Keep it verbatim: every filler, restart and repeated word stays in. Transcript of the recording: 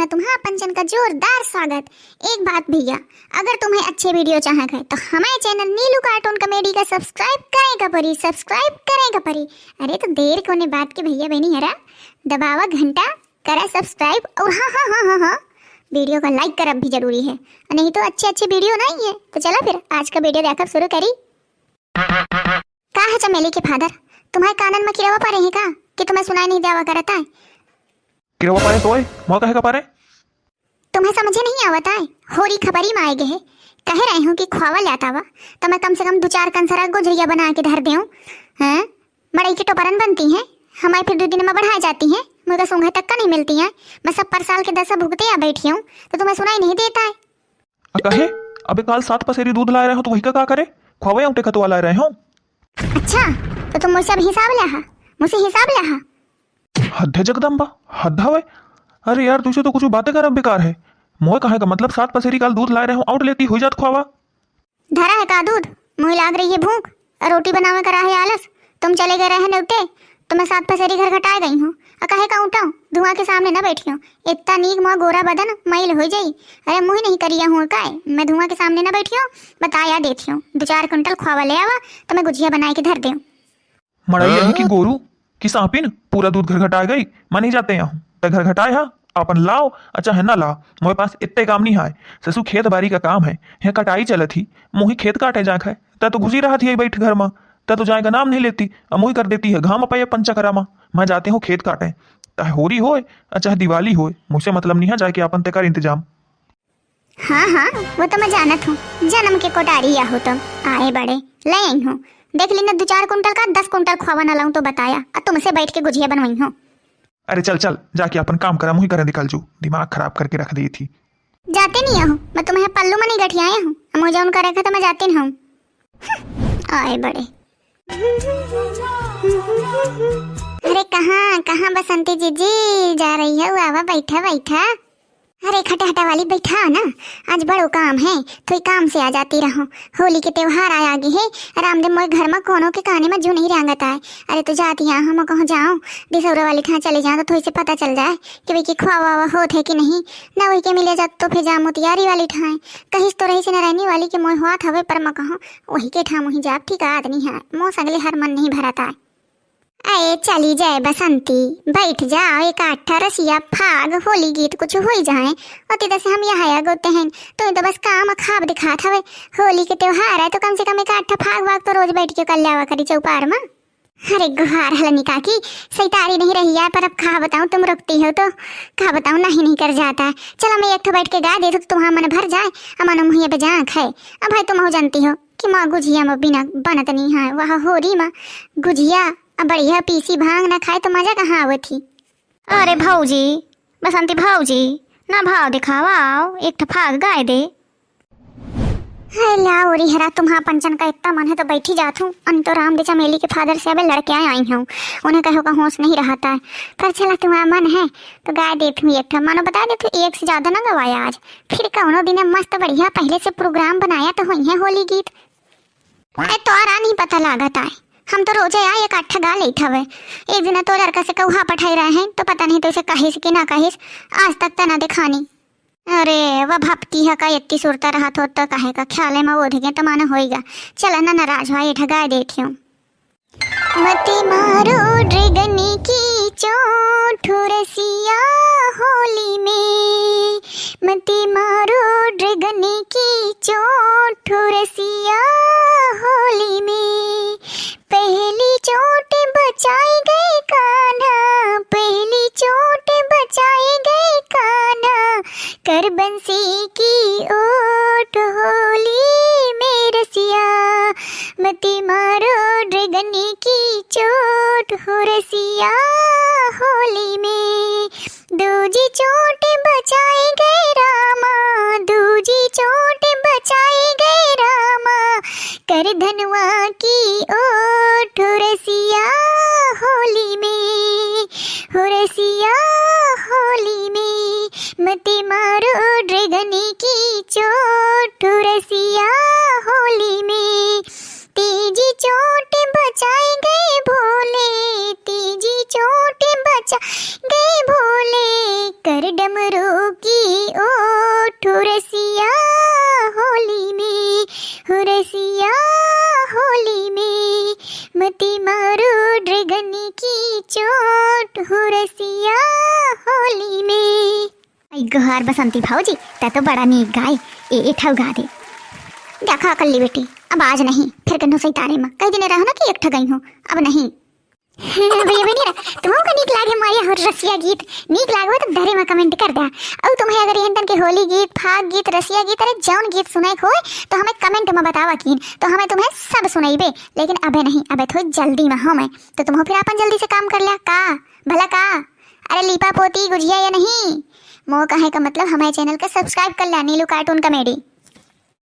तुम्हार पंचन का जोरदार स्वागत। एक बात भैया, अगर तुम्हें अच्छे video चाहत है तो हमारे channel नीलू cartoon comedy का subscribe करें का परी, subscribe करें का परी। अरे तो देर कोने बात के भैया बहनी हरा, दबावा घंटा, करा subscribe और हाँ, हाँ, हाँ, हाँ, हाँ, video का like करब भी जरूरी है, नहीं तो अच्छे अच्छे video नहीं है। तो चला फिर आज का video देखब शुरू करी। का है चमेली के father, तुम्हारे कानन में किरवा परे हैं का कि तुम्हें सुनाई नहीं देवा करत है? किरवा परे तोय, मोय कहे का परे? तुम्हें समझे नहीं आवत है, होरी खपरी में आए गए है, कहे रहे हूँ कि खुआवा ल्यात आवा, तो मैं कम से कम दो चार कंसरा गुझरिया बना के धर देऊँ। हैं, मड़ई के टोपरन बनती हैं, हमारे फिर दो दिन में बढ़ा जाती हैं, मुझे सूंघे तक का नहीं मिलती हैं। मैं सब परसाल के दसा भुगते या बैठी हूँ, तो तुम्हें सुनाई नहीं देता है। आ, कहे? अबे काल सात पसेरी दूध लाए रहे हो तो वही का, का करे? खुआवे औंटे खतवा लाए रहे हो। अच्छा, तो तुम मुझसे अब हिसाब ल्या हा, मुझसे हिसाब ल्या हा। हद है जगदम्बा, हद हवे। अरे यार, तुझसे तो कुछ बातें करब बेकार है। मोय कहे का मतलब, सात पसेरी काल दूध लाए रहे हो, औंट लेती हुई जात खुआवा। धरा है का दूध? मुँह लाग रही है भूख, रोटी बनावे का रहा है आलस, तुम चले गए रहे नेवते, तो मैं सात पसेरी घर घटाए गई हूँ। आ कहे का औंटाऊँ, धुआं के सामने न बैठियो, इतना नीक मोर गोरा बदन मइल हो जाई। अरे मुँह नहीं करिया हूँ काय, मैं धुआं के सामने न बैठियो, बताया देती हूँ, दो चार कुंटल खुआवा ले आवा, तो मैं गुझिया बनाए के धर देऊँ। मड़ई यही की गोरू कि सांपिन पूरा दूध घर घटाए गई, मैं नहीं जाते यहाँ, ते घर घटाए हा, अपन लाओ, आ चाहे ना लाओ, मोरे पास इतने काम नहीं आए। ससु खेत बारी का काम है, यहाँ कटाई चलत ही, मोही खेत काटे जाए खाए, ते तो घुसी रहत ही बैठ घर में, ते तो जाए का नाम नहीं लेती, अमोही कर देती है घाम अपे अपन चकरा में। मैं जाते हूँ खेत काटे, चाहे होरी होए, आ चाहे दिवाली होए, मुझसे मतलब नहीं है, जाके अपन ते कर इंतजाम। हाँ, हाँ, वो तो मैं जानत हूँ, जन्म के कोटारी आहो तुम, आए बड़े, ले आई हूँ। देख ली ना, दो चार कुंटल का दस कुंटल खुआवा ना लाऊं तो बताया, आ तुमसे बैठ के गुझिया बनवाई हूँ। अरे चल, चल, जाके अपन काम करा, मुही करे निकल जू, दिमाग खराब करके रख दी थी। जाते नहीं आहो, मैं तुम्हें पल्लू में नहीं गठियाए हूँ, हम जौन करे थे तो मैं जाते नहीं हूँ। आए बड़े। अरे कहाँ, कहाँ बसंती जीजी जा रही है? आवा, बैठा, बैठा। अरे खटहटा वाली, बैठा ना, आज बड़ो काम है, थोड़ी काम से आ जाती रहो। होली के त्योहार आए आगे है, रामदेव मोए घर में कोनो के काने में जू नहीं रेंगत आए। अरे तो जाती यहाँ हम कहूँ जाओ, बिसौरा वाली ठाँ चले जाओ तो थोड़ी से पता चल जाए कि भाई कि खुआ हुआ होत है कि नहीं। ना वही के मिले जात तो फिर जा मोतियारी वाली ठाँ, कहिस तो रही से नारायणी वाली के मोए हुआ था वे, पर मैं कहूँ वही के ठाँ मुही जाब, ठीक आदमी है, मो सगले हर मन नहीं भरत आए। अरे चली जाए बसंती, बैठ जाओ, एक आठ रसिया फाग होली गीत कुछ होई जाए। ओती दस हम यहाँ आया गोते हैं, तो तो बस काम खाब दिखात हवे। होली के त्योहार है तो कम से कम एक आठ फाग वाग तो रोज बैठ के कर ल्यावा करी चौपार में। अरे गुहार हलनी काकी, सैतारी नहीं रही है, पर अब का बताऊँ, तुम रुकती हो तो का बताऊँ, नहीं नहीं कर जाता है। चलो मैं एक ठो बैठ के गा दे तो तुम्हारा मन भर जाए, अमन मुहिया बजांक है। अब भाई तुम हो जानती हो कि माँ गुझिया में बिना बनत नहीं है, वह होरी माँ गुझिया अब बढ़िया पीसी भांग ना खाए तो मजा कहाँ आवत ही। अरे भौजी, बसंती भौजी, ना भाव दिखावा, आओ, एक ठो फाग गाए दे। हाय ला, ओरी हरा, तुम्हारा पंचन का इतना मन है तो बैठी जात हूँ। अन तो राम दे चमेली के फादर से अबे लड़के आए आई हूँ, उन्हें कहो का होश नहीं रहता है। पर चला तुम्हारा मन है तो गाए देत हूँ एक ठो, मानो बता देत हूँ एक से ज्यादा ना गवाया आज। फिर कौनो दिन मस्त बढ़िया पहले से प्रोग्राम बनाया तो हुई है होली गीत। ए, तोहरा नहीं पता लागत आए, हम तो रोजे आ एक आठ गा लेत हवे। एक दिन तो लड़का से कौहा पठाई रहे हैं, तो पता नहीं तो इसे कहिस कि ना कहिस, आज तक त ना दिखानी। अरे, वह भपकी है का, इतनी सुरता रहत हो तो काहे का ख्याले में ओढ़ गए तो माना होइगा। चला ना नाराज हुआ, ये ठगा देती हूँ। मत मारो ड्रैगन की चोट रसिया होली में, मत मारो ड्रैगन की चोट रसिया होली में। पहली चोट बचाए गए कान्हा, पहली चोट बचाए गए कान्हा, कर बंसी की ओट होली में रसिया। मत मारो ड्रैगन की चोट हो रसिया होली में। दूजी चोट बचाए गए रामा, दूजी चोट बचाए गए रामा, कर धनवा की ओट हो रसिया होली में, हो रसिया होली में। मत मारो ड्रैगन की चोट हो रसिया होली में। तीजी चोट बचाए गए भोले, तीजी चोट बचाए गए भोले, कर डमरू की ओट हो रसिया होली में, हो रसिया होली में, मती मारो ड्रैगन की चोट हो रसिया होली में। आई गोहार बसंती भौजी, तै तो बड़ा नीक गाए, ए, ए ठौ गा दे। देखा कल्ली बेटी, अब आज नहीं, फिर कन्नो सही तारे में कह दिने रहो ना कि एक ठगई हो, अब नहीं। भैया बनी रहा, तुमहू का नीक लागे माया हो रसिया गीत, नीक लागो तो धरे में comment कर द्या। और तुम्हें अगर एहन तन के होली गीत, फाग गीत, रसिया गीत, अरे जौन गीत सुने के होए तो हमें comment में बतावा कीन, तो हमें तुम्हें सब सुनैबे। लेकिन अबे नहीं, अबे थोड़ी जल्दी में हो मैं, तो तुमहू फिर अपन जल्दी से काम कर लिया का, भला का? अरे लीपा पोती गुजिया या नहीं, मो कहे का मतलब हमारे channel का subscribe कर लिया, नीलू cartoon comedy।